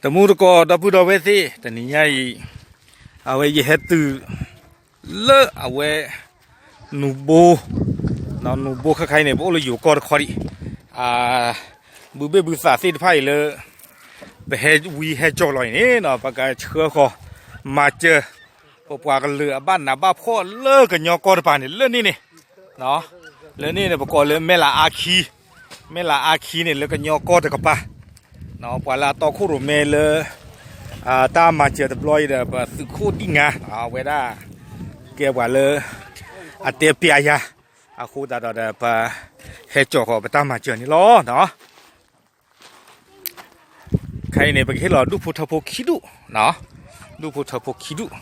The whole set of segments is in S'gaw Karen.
တမူတကိး ဒီပုၢ်ဒီဝဲၢ်သ့ၣ် တနံၤညါအံၤ အဝဲယဟဲတုၤလၢအဝဲ နူၤဘိ, နူၤဘိခဲခါအံၤန့ၣ် ပအိၣ်လၢယိၤကီၢ်တခီဒံး, ဘုဘ့ၣ်ဘုသးသ့ၣ်တဖၣ်အံၤလၢ ပဟဲဝံဟဲကၠီၣ်လီၤအံၤန့ၣ် ပကဆှၢဃီၤ မၤစၢၤ ပပှၤကလုာ်အဘၣ်နးဘၣ်ဖှီၣ်လၢကညီကီၢ်တပၤန့ၣ် လၢန့ၣ်န့ၣ်, လၢန့ၣ်န့ၣ် ပကိးလၢမဲၢ်လးအါခံ, မဲၢ်လးအါခံန့ၣ် လၢကညီကီၢ်တကပၤ, ပှၤလၢအတီခိၣ်ရိၣ်မဲလၢ တၢ်မၤစၢၤတဘျီအံၤဒီး ပသုးခိၣ်ဒံၣ်ငါ အဝဲဒၣ် ကဲပှၤလၢ အတဲပျးယၤ, အဃိသတးဒီး ပဟဲကၠီၣ်ဃီၤပတၢ်မၤစၢၤန့ၣ်လီၤ. ခဲအံၤန့ၣ် ပကဟ့ၣ်လီၤဒူၣ်ဖိထၢဖိခံဒူၣ်, ဒူၣ်ဖိထၢဖိခံဒူၣ်,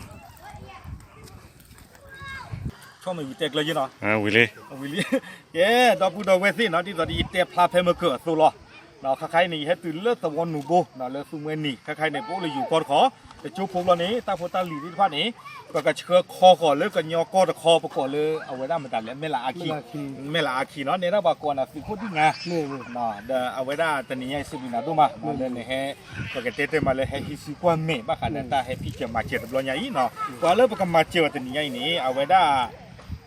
ဆီၣ်မ့ၢ်ဝံၤတဲကျၢၤယ့ၢ်နီၤ, ဝံၤလံ, ဝံၤလံ, ကဲ ဒီပုၢ်ဒီဝဲၢ်သ့ၣ်နီၤ ဒ်သိးဒီးယတဲဖျါဖဲမုၢ်ကၢၢ်အသိးလီၤ. ခါခါအံၤန့ၣ် ယဟဲတုၤလၢသဝီနူၤဘိ လၢသူမှဲနံၤ ခါခါအံၤန့ၣ် ပအိၣ်လၢယိၤကီၢ်တခီ, တကၠိဖိဘျီန့ၣ် တၢ်ဖိတၢ်လံၤသ့ၣ်တဖၣ်န့ၣ် ပကဆှၢခီဃီၤလၢကညီကီၢ်တခီ ပကိးလၢအဝဲဒၣ်မတၤလဲၣ် မဲၢ်လးအါခံ, မဲၢ်လးအါခံနီၤ နဲဒၣ်ပှၤကိးနၤသုးခိၣ်ဒံၣ်ငါ ဒီးအဝဲဒၣ်တနံၤညါအံၤ စံးဘျုးနၤဒိၣ်မး လၢနဟဲ ပကတဲတ့ၢ်မးလၢဟဲဟံးစုကွၢ်မဲာ် ဘၣ်ဃးဒီးတၢ်ဟဲဖံးစၢၤမၤစၢၤတဘျီညါအံၤနီၤ, ပှၤလၢပကမၤစၢၤအီၤတနံၤညါအံၤန့ၣ် အဝဲဒၣ်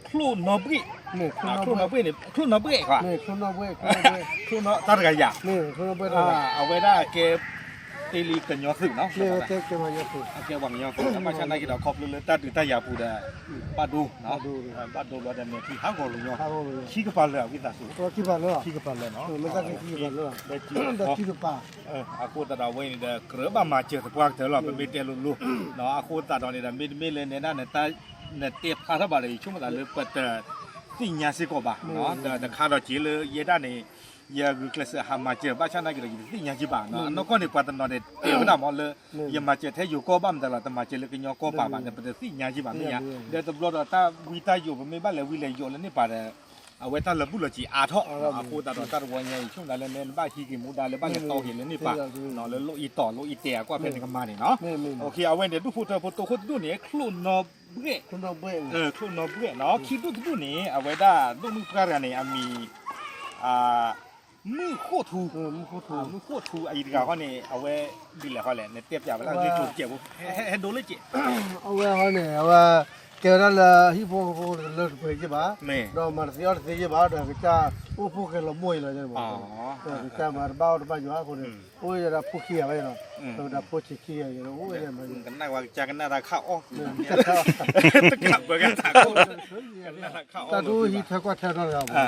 ချိၣ်နီၣ်ဘှဲၣ်, ချိၣ်နီၣ်ဘှဲၣ်န့ၣ် ချိၣ်နီၣ်ဘှဲၣ်ဧါ, တၢ်တဂၤယၤ, အဝဲဒၣ်ကဲ တ့လံကညီသုးနီၤ, ကဲပှၤကညီသုး ဘၣ်ဆၣ်နာ်က့ဒီး ခီဖျိလၢတၢ်ဒုးတၢ်ယၤပူၤဒီး ဘၣ်ဒိ, ဘၣ်ဒိဘျီဒီး မဲာ်ချံဟးဂီၤလိာ်ညီ, ခံကပၤလၢာ် ဝံသးစူၤ, ခံကပၤလၢာ်နီၤ, အဃိသတးဒီးအဝဲန့ၣ်ဒီး ကြၢးဘၣ်မၤစၢၤသပှၢ်ကတၢၢ်လီၤ ပမ့ၢ်တဲလိၤလိၤ, အဃိသတးဒီးန့ၣ်ဒီး မ့တမ့ၢ်လၢနဲဒၣ် နတဲဖျါထီၣ်ဘၣ်ဒီး ယဆိကမိၣ်သးလၢပတသ့ၣ်ညါစ့ၢ်ကီးဘၣ်, ဒီးတခါဒီးက့ၤလၢယဲဒၣ်န့ၣ် ယဂုာ်ကျဲးစၢးဟးမၤစၢၤ ဘၣ်ဆၣ်နာ်က့ဒီး ယတသ့ၣ်ညါက့ဘၣ်, အနီၢ်ကီၢ်န့ၣ် ပှၤတနီၤန့ၣ်တဲဝဲဒၣ်မးလၢ ယမၤစၢၤထဲယိၤကီၢ်ဘၣ်မတၤလီၤ တမၤစၢၤလၢကညီကီၢ်ပၤဘၣ်န့ၣ် ပတသ့ၣ်ညါက့ဘၣ်မ့ၢ်ဧါ, ဒီးတဘျီဒီးတၢ်ဝံတၢ်ယိး ပမ့ၢ်ဘၣ်လဲၤဝံလဲၤယိးလၢန့ၣ်ပၤဒီး အဝဲတၢ်လၢာ်ဘူၣ်လီၤစံးအါထီၣ်, အဃိသတးဒီးတၢ်တဝီညါအံၤ ဆိကမိၣ်သးလၢနဘၣ်ဟံးက့ၤမူဒါလၢဘၣ်လဲၤတီက့ၤလၢန့ၣ်ပၤ, လၢလိၣ်အံၤတီၤလိၣ်အံၤတဲာ်အကွၢ်ဖဲနကမၤန့ၣ်နီၤ, အဝဲန့ၣ် ဒူၣ်ဖိထၢဖိတိခိၣ်တဒူၣ်န့ၣ် ချိၣ်နီၣ်ဘှဲၣ်, ချိၣ်နီၣ်ဘှဲၣ်နီၤ, ခံဒူၣ်တဒူၣ်န့ၣ် အဝဲဒၣ်ဒိၣ်မုၣ်ပှၢ်တဂၤန့ၣ် အမံၤ မုၢ်ဃိၣ်ထူ, မုၢ်ဃိၣ်ထူအံၤတဂၤဃီန့ၣ် အဝဲဒ်လဲၣ်ဃီလဲၣ် နတဲပျးဝဲဒၣ်ဂ့ၢ်ကျိၤတကဲးဖိ, ဟဲဒိလၢကဲး, အဝဲဃီန့ၣ် အဝဲ ကဲဝဲဒၣ်လၢဟံၣ်ဖိဃီဖိလၢတပှဲၤယ့ၢ်ဘၣ်, ဒီးမၤတသ့အီၣ်တသ့ယ့ၢ်ဘၣ် ဒီးကစၢ်အိၣ်ဖှိၣ်ဃဲၤလီၤမိၢ်အံၤလီၤ, ကစၢ်မၤတဘၣ်အီၣ်တဘၣ်ယွၤအဃိန့ၣ် အိၣ်ဝဲဒၣ်ဖိခံဂၤဝဲလီၤ, ဒီးဖိဆံးခံဂၤယဲလီၤ အိၣ်ဝဲဒၣ်မၤ ကနၣ်ဝဲကစၢ်ကနၣ်တၢ်ခၣ်အီၣ်, တကးပှဲၤကထးခိၣ်, ကနၣ်တၢ်ခၣ်အီၣ်လီ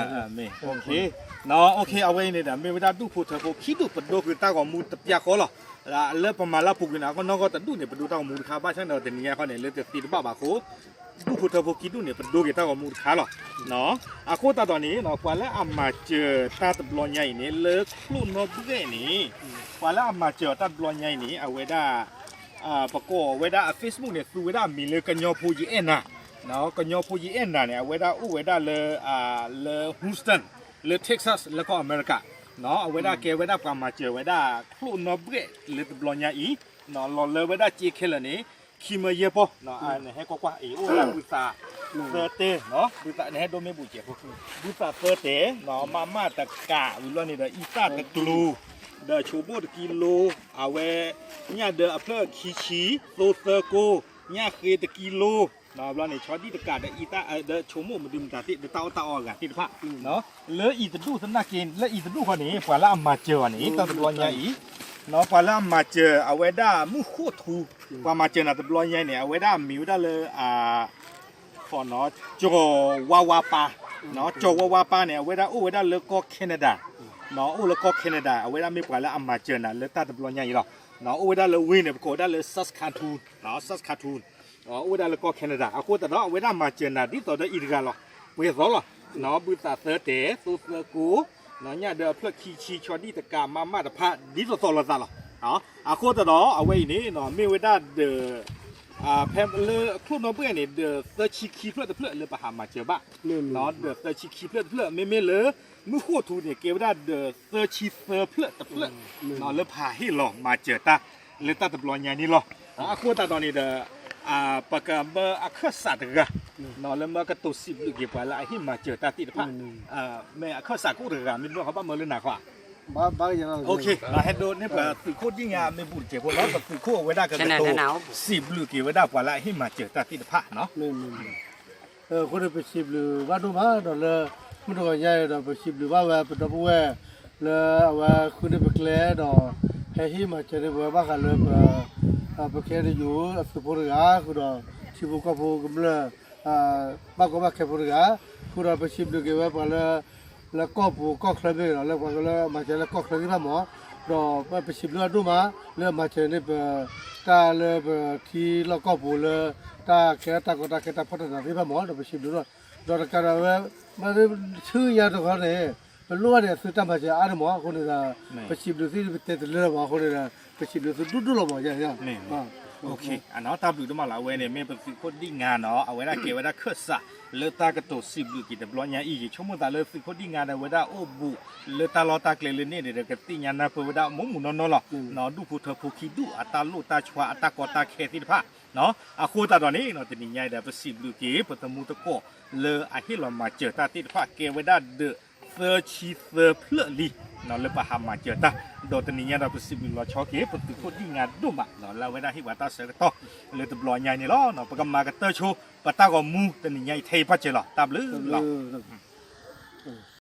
ၤ, မ့ၢ် အဝဲအံၤန့ၣ်ဒီး မ့ၢ်ဝဲဒၣ်ဒူၣ်ဖိထၢဖိခံဒူၣ် ပဒိက့ၤတၢ်ဂီၤမူတပျၢ်ဃီလီၤ, လၢပမၤလၢပူၤကွံာ်န့ၣ် အကနီၢ်ကီၢ်တဒူၣ်န့ၣ် ပဒိတၢ်ဂီၤမူတခါ ဘၣ်ဆၣ်န့ၣ်ဒီးတနံၤညါခီန့ၣ် လၢတသ့တဘၣ်ဘၣ်အဃိ ဒူၣ်ဖိထၢဖိခံဒူၣ်န့ၣ် ပဒိက့ၤတၢ်ဂီၤမူတခါလီၤ. အဃိသတးဒီးန့ၣ် ပှၤလၢအမၤစၢၤတၢ်တဘျီညါအံၤန့ၣ် လၢချိၣ်နီၣ်ဘှဲၣ်န့ၣ် ပှၤလၢအမၤစၢၤအီၤတၢ်တဘျီညါအံၤန့ၣ် အဝဲဒၣ် ပကိးဝဲဒၣ်အ Facebook န့ၣ် သူဝဲဒၣ်အမံၤလၢ ကညီဖိယအဲၣ်နၤ, ကညီဖိယအဲၣ်နၤန့ၣ် အဝဲဒၣ်အိၣ်ဝဲဒၣ်လၢ လၢ Houston လၢ Texas လၢကီၢ်အမဲရကၤ, အဝဲဒၣ်ကဲဝဲဒၣ်ပှၤမၤစၢၤဝဲဒၣ် ချိၣ်နီၣ်ဘှဲၣ်လၢတဘျီညါအံၤ, လီၤလၢဝဲဒၣ်စ့ခဲလၢာ်န့ၣ် ခံမၢယဲၢ်ပီၢ်, နဟဲကွၢ်ကွၢ်အံၤ အိၣ်ဝဲဒၣ်ဘုသးသၢတဲာ်, ဘုသး နဟဲဒိမ့ၢ်ဘူးကဲးဖိ, ဘုသးသၢတဲာ်, မးမးတကး ဝံၤဘျီန့ၣ်ဒီး အံသၣ်တကျူၤ, ဒီးဆိမိၣ်တကံလိ, အဝဲ ညၣ်ဒၢအဖျၢၣ်ခံဆံ, သိသၢကိ, ညၣ်ဃ့တကံလိ, ဘျီန့ၣ် ဆီဒံၣ်တကးဒီးအံသၣ် ဒီးဆိမိၣ်မနုၤမတၤသ့ၣ် ဒီးတၢ်အီၣ်တၢ်အီအဂၤသ့ၣ်တဖၣ်, လၢအံၤတဒူၣ်သနာ်က့ လၢအံၤတဒူၣ်ဃီန့ၣ် ပှၤလၢအမၤစၢၤအီၤန့ၣ် တၢ်တဘျီညါအံၤ, ပှၤလၢအမၤစၢၤအဝဲဒၣ်မုၢ်ဃိၣ်ထူ, ပှၤမၤစၢၤနၤတဘျီညါအံၤန့ၣ် အဝဲဒၣ်အမံၤဝဲဒၣ်လၢ ကၠီၤဝါဝါပၢ်, ကၠီၤဝါဝါပၢ်န့ၣ် အဝဲဒၣ်အိၣ်ဝဲဒၣ်လၢကီၢ် Canada, အိၣ်လၢကီၢ် Canada အဝဲဒၣ်မ့ၢ်ပှၤလၢအမၤစၢၤနၤလၢတၢ်တဘျီညါအံၤလီၤ. အိၣ်ဝဲဒၣ်လၢဝ့ၢ်န့ၣ် ပကိးဝဲဒၣ်လၢ Saskatoon, Saskatoon, အိၣ်ဝဲဒၣ်လၢကီၢ် Canada အဃိသတးဒီး အဝဲဒၣ်မၤစၢၤနၤဒ်သိးဒီးအံၤတဂၤလီၤ. ပှဲၤသိးလီၤ, ဘုသးသၢတဲာ်, သိသၢကိ, ညၣ်ဒၢအဖျၢၣ်ခံဆံ, ဆီဒံၣ်တကး, မးမးတဖၣ် ဒ်သိးသိးလိာ်သးလီၤ. အဃိသတးဒီး အဝဲအံၤန့ၣ် မ့ၢ်ဝဲဒၣ်ဒီး ဖဲလၢချိၣ်နီၣ်ဘှဲၣ်န့ၣ် ဒီးသၢဆံခံဖျၢၣ်တဖျၢၣ်လၢပဟးမၤစၢၤဘၣ်, ဒီးသၢဆံခံဖျၢၣ်တဖျၢၣ် မ့မ့ၢ်လၢ မုၢ်ဃိၣ်ထူန့ၣ် ကဲဝဲဒၣ်ဒီးသၢဆံသၢဖျၢၣ်တဖျၢၣ် လၢပဟးဟ့ၣ်လီၤမၤစၢၤတၢ် လၢတၢ်တဘျီညါန့ၣ်လီၤ. အဃိသတးဒီးန့ၣ်ဒီး ပကမၢအခၢၣ်စးတဂၤ လၢမၢကတိၤစံးဘျုးက့ၤပှၤလၢအဟ့ၣ်မၤစၢၤတၢ်သ့ၣ်တဖၣ်, မ့ၢ်အခၢၣ်စးကအိၣ်တဂၤ မ့ၢ်တဘျီဃီဘၣ်မၢလၢနၤဃီဧါ. ဟဲဒိးန့ၢ်ပသုးခိၣ်ဒံၣ်ညါအမ့ၢ်ဘူးတစဲးဖိလီၤ. ပသုးခိၣ်အဝဲဒၣ်ကတိၤ စံးဘျုးက့ၤဝဲဒၣ်ပှၤလၢအဟ့ၣ်မၤစၢၤတၢ်သ့ၣ်တဖၣ်နီၤ. အဃိန့ၣ် ပစံးဘျုးဘၣ်ဒိၣ်မးဒီးလၢ မုၢ်တဂီၤညါအံၤဒီး ပစံးဘျုးဘၣ်ဝဲပဒီပုၢ်ဝဲၢ် လၢအဝဲဃုန့ၢ်ပကျဲဒီး ဟဲဟ့ၣ်မၤစၢၤန့ၢ်ပဝဲဘၣ်ဃးလၢပ ပခဲအံၤယိၤအသုးဖိတဂၤ ဃုာ်ဒီးထံဖိကီၢ်ဖိကမျၢၢ် ဘၣ်ကီဘၣ်ခဲဖိတဂၤ ဃုာ်ဒီးပစံးဘျုးက့ၤဝဲပှၤလၢ လၢကီၢ်ပူၤကီၢ်ချၢမ့ၢ်ဂ့ၤဒီး လၢပှၤကလၢမၤစၢၤလၢကီၢ်ချၢသ့ၣ်တဖၣ်မး ဒီးပစံးဘျုးအဒိၣ်မး လၢမၤစၢၤန့ၢ်ပ တၢ်လၢပထံလီၢ်ကီၢ်ပူၤလၢ တၢ်ခဲတၢ်ကီတၢ်ခဲတၢ်ဖှီၣ်တၢ်နးသ့ၣ်တဖၣ်မး ဒီးပစံးဘျုးဒီး ဒီးတကးဒီးဝဲ ဆူညါတခီန့ၣ် ပလိၣ်ဘၣ်န့ၣ် သုတၢ်မၤစၢၤအါန့ၣ်မး အဃိန့ၣ်ဒီး ပစံးဘျုးသုပတဲတလၢလၢၤမး အဃိန့ၣ်ဒီး ပစံးဘျုးသုဒိၣ်ဒိၣ်လီၤမး ယၤ တၢ်ဘျုးဒိၣ်မးလီၤ အဝဲန့ၣ် မ့ၢ်ပသုးခိၣ်ဒံၣ်ညါနီၤ အဝဲဒၣ်ကဲဝဲဒၣ်ခၢၣ်စး လၢတၢ်ကတိၤစံးဘျုးက့ၤတဘျီညါအံၤ ယဆိကမိၣ်သးလၢသုးခိၣ်ဒံၣ်ညါဒီး အဝဲဒၣ်အိၣ်ဘူး လၢတၢ်လီၢ်တၢ်ကျဲလၢန့ၣ်ဒီး ကသ့ၣ်ညါနၢ်ပၢၢ်ဝဲဒၣ်မိၢ်မုၢ်နီၢ်နီၢ်လီၤ. ဒူၣ်ဖိထၢဖိခံဒူၣ်အတၢ်လိၣ်တၢ်ဆှါအတၢ်ကီတၢ်ခဲသ့ၣ်တဖၣ် အဃိသတးဒီးန့ၣ် တနံၤညါအံၤဒီး ပစံးဘျုးက့ၤ ပသမူသကိး လၢအဟ့ၣ်လီၤမၤစၢၤတၢ်သ့ၣ်တဖၣ် ကဲဝဲဒၣ်ဒၢးသၢဆံသၢဖျၢၣ်လံ လၢပဟးမၤစၢၤတၢ် ဒီးတနံၤညါဒီး ပစံးဘျုးလီၤဆီက့ၤ ပသုးခိၣ်ဒံၣ်ညါဒိၣ်မး လၢအဝဲဒၣ်ဟ့ၣ်ပှၤတၢ်ဆၢကတီၢ် လၢတဘျီညါအံၤန့ၣ်လီၤ. ပကမၤကတၢၢ်ဆိ ပတၢ်ဂီၤမူတနံၤညါအံၤထဲအံၤပၣ်စၢၤလီၤ. တၢ်ဘျုးလီၤ.